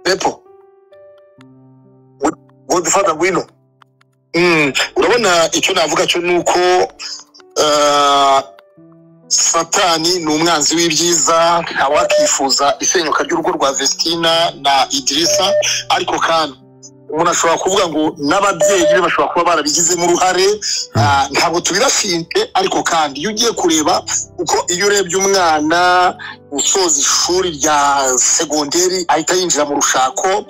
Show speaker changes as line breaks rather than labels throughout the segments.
Nepo Godfather, ngwino. Urabona icyo navuga cyo nuko Satani ni umwanzi w'ibyiza, ntawakifuza isenyuka ry'urugo rwa Vestina na Idrissa. Ariko kandi umuntu ashobora kuvuga ngo n'ababyeyi be bashobora kuba barabigizemo uruhare. Ntabwo tubirashinze, ariko kandi iyo ugiye kureba uko iyo urebye umwana usoza ishuri rya segonderi ahita yinjira mu rushako,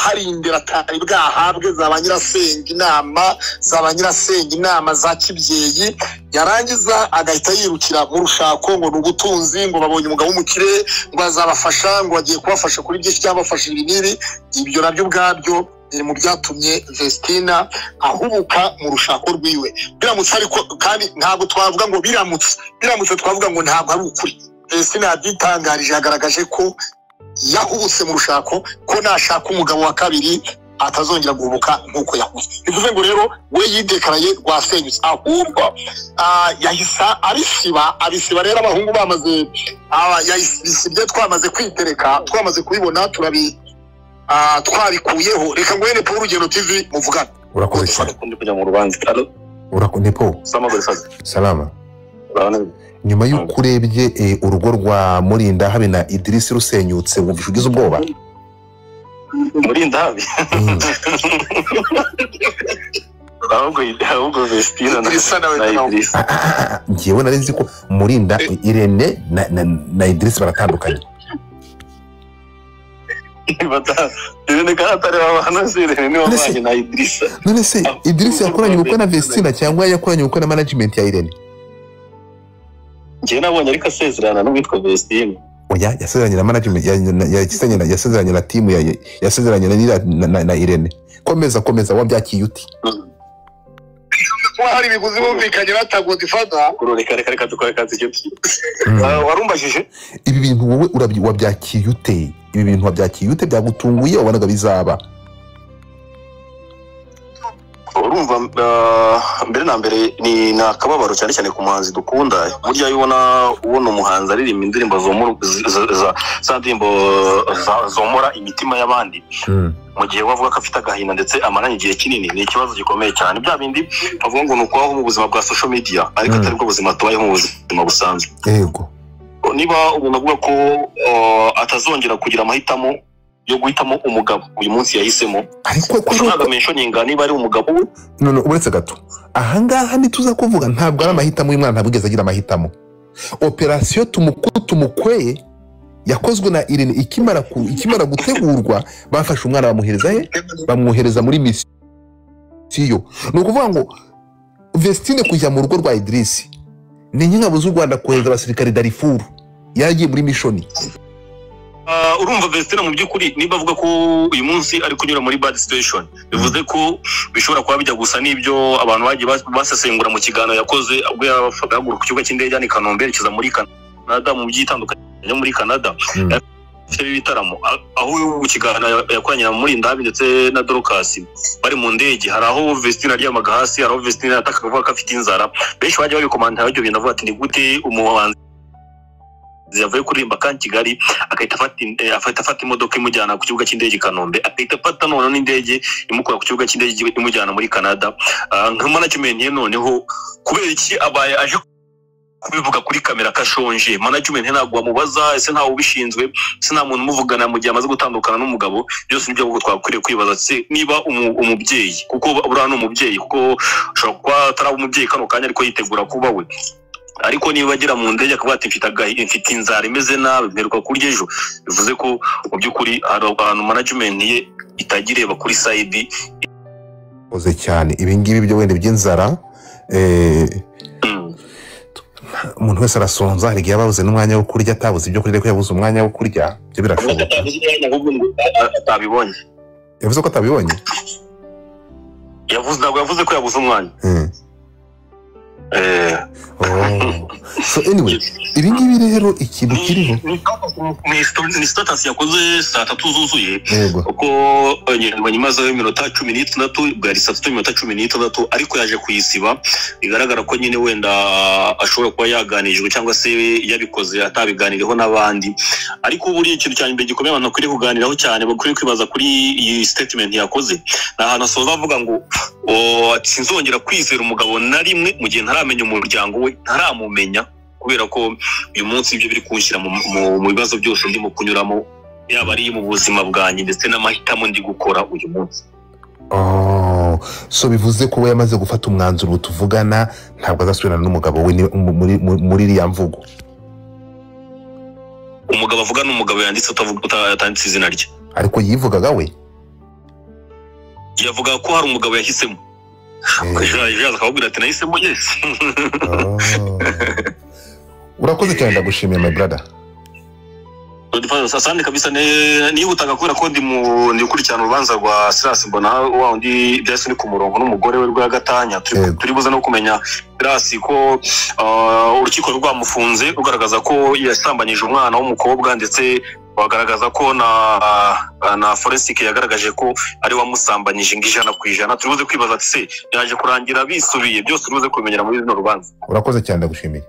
hari indero atari bwahabwe za ba nyirasenge, inama za ba nyirasenge, inama za kibyeyi, yarangiza agahita yirukira mu rushako ngo ni ubutunzi, ngo babonye umugabo w'umukire, ngo azabafasha, ngo bagiye kubafasha kuri byinshi cyangwa bafasha ibi n'ibi. Ibyo nabyo ubwabyo biri mu byatumye Vestina ahubuka mu rushako rwiwe. Biramutse ariko kandi ntabwo twavuga ngo biramutse twavuga ngo ntabwo ari ukuri. Vestina yabyitangarije, yagaragaje ko yahubutse mu rushako, ko nashaka umugabo wa kabiri atazongera guhubuka nk'uko yahubutse. Bivuze ngo rero we yidekaraye rwasenyutse, ahubwo yahise abisiba rero abahungu bamaze, yabisibye twamaze kwitereka, twamaze kubibona, turabi twabikuyeho. Reka ngo Nepo Urugendo TV muvugane.
Urakoze cyane.
Ndi kujya mu rubanza. Allo?
Urakoze Nepo.
Sama Godfather.
Salama.
Urabona?
Nyuma y'uko urebye urugo rwa Murindahabi na Idris rusenyutse, wumvishe ugize ubwoba?
Murindahabi? Ahubwo Vestina na Idris.
Njyewe nari nzi ko Murinda Irene na Idris baratandukanye.
Irene kandi atari babana, si Irene niwe wabanye na Idris.
None se Idris yakoranye ubukwe na Vestina cyangwa yakoranye ubukwe na management ya Irene?
Njyewe nabonye ariko asezerana n'uwitwa Vestine.
Oya, yasezeranye na management, yasezeranye na team, yasezeranye na Irene. Komeza wabyakiye uti?
Kuba hari ibiguzi bumvikanye batagodifata.
Reka dukore kazi icyo. Warumbajije?
Ibi bintu wowe wabyakiye ute? Ibi bintu wabyakiye ute? Byagutunguye? Wabonaga bizaba?
Urumva mbere na mbere ni nakababaro cyane cyane ku muhanzi dukunda. Burya iyo ubona umuhanzi aririmba indirimbo za ndirimbo zomora imitima y'abandi, mu gihe wavuga ko afite agahinda ndetse amaranye igihe kinini, ni ikibazo gikomeye cyane. Bya bindi bavuga ngo ni ukubaho mu buzima bwa social media, ariko atari bwo buzima tubayeho mu buzima busanzwe.
Yego.
Niba umuntu avuga ko atazongera kugira amahitamo yo guhitamo umugabo uyu munsi yahisemo,
ariko
ntabwo mentioninga niba ari umugabo we.
None uretse gato ahangaha ntituza kuvuga, ntabwo ari amahitamo y'umwana, ntabwo ugeze agira amahitamo. Operation tumukweye yakozwe na Irene ikimara gutegurwa, bafashe umwana bamuhereza he? Bamwohereza muri misiyo. Ni ukuvuga ngo Vestine kujya mu rugo rwa Idris ni nk'ingabo z'u Rwanda kohereza abasirikare Darfur, yaragiye muri mission.
Urumva Vestina mu by'ukuri niba avuga ko uyu munsi ari kunyura muri bad situation, bivuze ko bishobora kuba bijya gusa n'ibyo abantu bagiye basesengura mu kiganiro yakoze ubwo yahaguruka ku kibuga cy'indege i Kanombe yerekeza muri Canada, mu byitandukanye yo muri Canada ibitaramo, aho mu kiganiro yakoranye na Murindahabi ndetse na Dorcas bari mu ndege, hari aho Vestina aryamaga hasi, hari aho Vestina yatakaga avuga ko afite inzara. Benshi bagiye babikomanta ibyo bintu, avuga ati ni gute umuhanzi yavuye kuririmba kandi Kigali agahita afata imodoka imujyana ku kibuga cy'indege i Kanombe, agahita afata noneho n'indege imukura ku kibuga cy'indege imujyana muri Canada. Nka management ye noneho kubera iki abaye aje kubivuga kuri kamera kashonje? Management ntabwo bamubaza, ese ntawe ubishinzwe, ese nta muntu umuvugana mu gihe amaze gutandukana n'umugabo? Byose nibyo twakwiriye kwibaza, se niba umubyeyi, kuko buriya ni umubyeyi, kuko ashobora kuba ataraba umubyeyi kano kanya ariko yitegura kuba we, ariko niba agera mu ndege akavuga ati mfite inzara imeze nabi, mperuka kurya ejo, bivuze ko mu by'ukuri hari ahantu management ye itagireba kuri side
oze cyane. Ibi ngibi byo wenda by'inzara, umuntu wese arasonza, hari igihe ababuze n'umwanya wo kurya, atabuze ibyo kurya ariko yabuze umwanya wo kurya, ibyo birashoboka.
Atabibonye.
Yavuze ko atabibonye?
Yavuze, ntabwo yavuze ko yabuze umwanya.
So anyway, ibi ngibi rero ikintu kiriho
ni status yakoze saa 3 zuzuye, kuko nyimazeho iminota 16, bwari saa 3 iminota 16, ariko yaje kuyisiba. Bigaragara ko nyine wenda ashobora kuba yaganijwe cyangwa se yabikoze atabiganiriyeho n'abandi. Ariko buriya ikintu cya mbere gikomeye abantu bakwiriye kuganiraho cyane, bakwiriye kwibaza kuri iyi statement yakoze, ni ahantu asoza avuga ngo sinzongera kwizera umugabo na rimwe mu gihe ntaramenya umuryango we, ntaramumenya, kubera ko uyu munsi ibyo biri kunshyira mu bibazo byose ndimo kunyuramo, yaba ari mu buzima bwanjye ndetse n'amahitamo ndi gukora uyu munsi.
So bivuze ko we yamaze gufata umwanzuro tuvugana, ntabwo azasubirana n'umugabo we muri iriya mvugo.
Umugabo avuga n'umugabo yanditse atanditse izina rye,
ariko yivugaga we
yavuga ko hari umugabo yahisemo. Akababwira ati nahisemo yes.
Urakoze cyane, ndagushimiye my brother.
Asante kabisa. Nihutaga kubera ko ndi gukurikirana urubanza rwa Silas, mbona wa undi byahise ni ku murongo n'umugore we rwa gatanya. Turi buze no kumenya Silas ko urukiko rwamufunze rugaragaza ko yasambanyije umwana w'umukobwa, ndetse bagaragaza ko na forensic yagaragaje ko ari wamusambanyije 100%. Turi buze kwibaza ati se yaje kurangira bisubiye byose, turi buze kumenyera muri runo rubanza.
Urakoze cyane, ndagushimiye.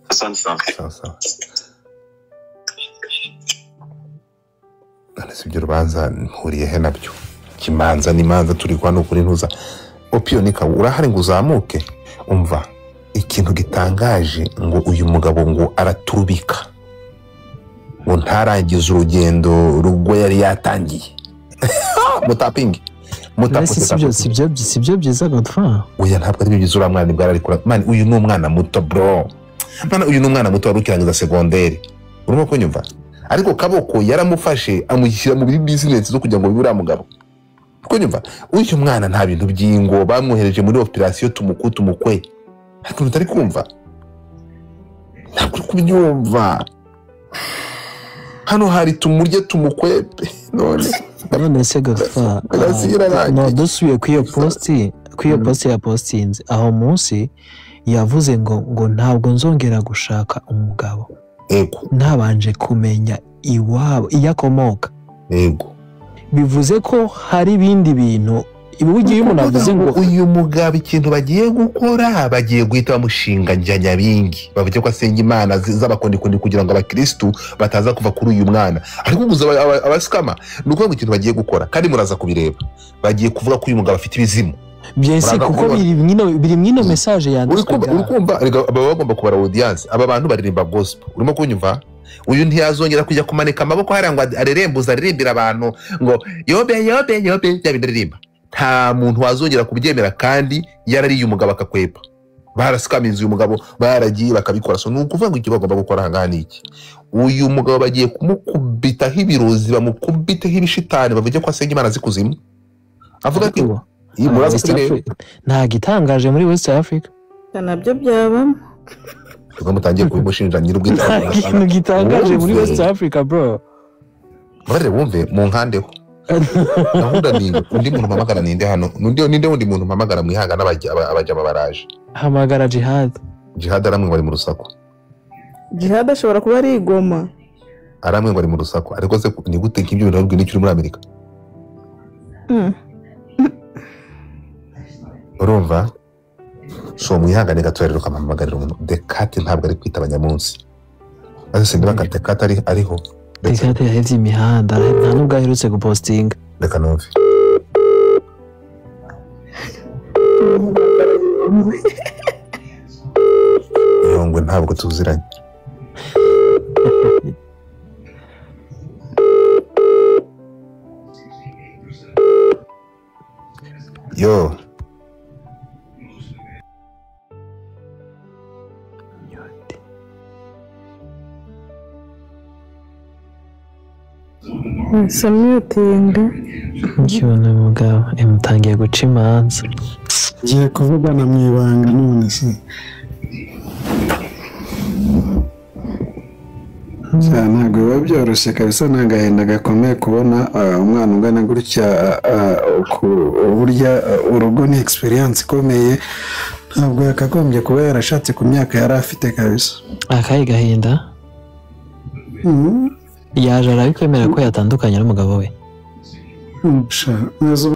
Asante sana.
None ibyo rubanza mpuriye he nabyo? Kimanza n'imanza turi kwa no kuri ntuza. Opionika urahari ngo uzamuke. Umva ikintu gitangaje, ngo uyu mugabo ngo araturubika, ngo ntarangize urugendo rugwe yari yatangiye. Mutapingi
sibyo byiza Godfrey.
Oya ntabwo ari byiza, uriya mwana bwari arikura. Man, uyu ni umwana muto bro. Mwana uyu ni umwana muto wari ukirangiza segonderi. Urimo kunyumva? Ariko Kaboko yaramufashe amushyira mu business zo kugira ngo bibe uriya mugabo. Kunyumva? Uyu mwana nta bintu by'ingo, bamwohereje muri operation tumuku tumukwe. Ariko mutari kumva. Ntabwo uri kubyumva. Hano hari tumurye tumukwepe none.
None se Godfrey, no dusubiye kuri iyo post, kuri iyo post ya postinze aho munsi yavuze ngo ntabwo nzongera gushaka umugabo.
Ego.
Ntabanje kumenya iwabo iyo akomoka.
Ego.
Bivuze ko hari ibindi bintu ugiye umuntu avuze ngo
uyu mugabo ikintu bagiye gukora, bagiye guhita bamushinga njyanyabingi, bavuge ko asenga imana z'abakondikondi kugira ngo abakristu bataza kuva kuri uyu mwana. Ariko guza abasikama ni ukuvuga ngo ikintu bagiye gukora, kandi muraza kubireba, bagiye kuvuga ko uyu mugabo afite ibizimu.
Byese kuko biri mwino message yanditswe.
Uri kumva baba bagomba kubara audience. Aba bantu baririmba gospel, urimo kunyumva? Uyu ntiyazongera kujya kumanika amaboko hariya ngo arerembuza aririmbira abantu ngo yobe yobe yobe bya bindi. Nta muntu wazongera kubyemera, kandi yarariye umugabo akakwepa. Barasikamiza uyu mugabo, baragiye bakabikora. So ni ukuvuga ngo icyo bagomba gukora aha ngaha ni iki? Uyu mugabo bagiye kumukubitaho ibirozi, bamukubiteho ibishitani, bavuge ko asenga imana z'ikuzimu. Avuga ati
nta gitangaje muri West Africa
nabyo byabamo.
Ubwo mutangiye kubimushinja nyir'ubwite.
Nta kintu gitangaje muri West Africa bro.
Barere bumve mu nkandeho. Gahunda ni undi muntu mpamagara ninde hano? Ninde wundi muntu mpamagara mwihangana abajya babaraje?
Hamagara Jihad.
Jihad aramwe bari mu rusaku.
Jihad ashobora kuba ari igoma.
Aramwe bari mu rusaku. Ariko se ni gute nk'ibyo bintu babwira n'icyo muri Amerika? Urumva? So mwihangane gato rero kampamagarira umuntu. Dekate ntabwo ari kwita abanyamunsi. Ase sindaba ka Dekate ariho.
Dekate yahevye imihanda, nta nubwo aherutse gupostinga.
Reka numve. Yongwe ntabwo tuziranye. Yo.
Samutinga
Nkibona mugabo emutangiye guca imanza.
Ngiye kuvugana mu ibanga none se. Ntabwo biba byoroshye kabisa, ni agahinda gakomeye kubona umwana ungana gutya. Burya urugo ni experience ikomeye, Ntabwo yakagombye kuba yarashatse ku myaka yari afite kabisa.
Akahe gahinda. Yaje arabikwemera ko yatandukanye n'umugabo we.
Sha, neza.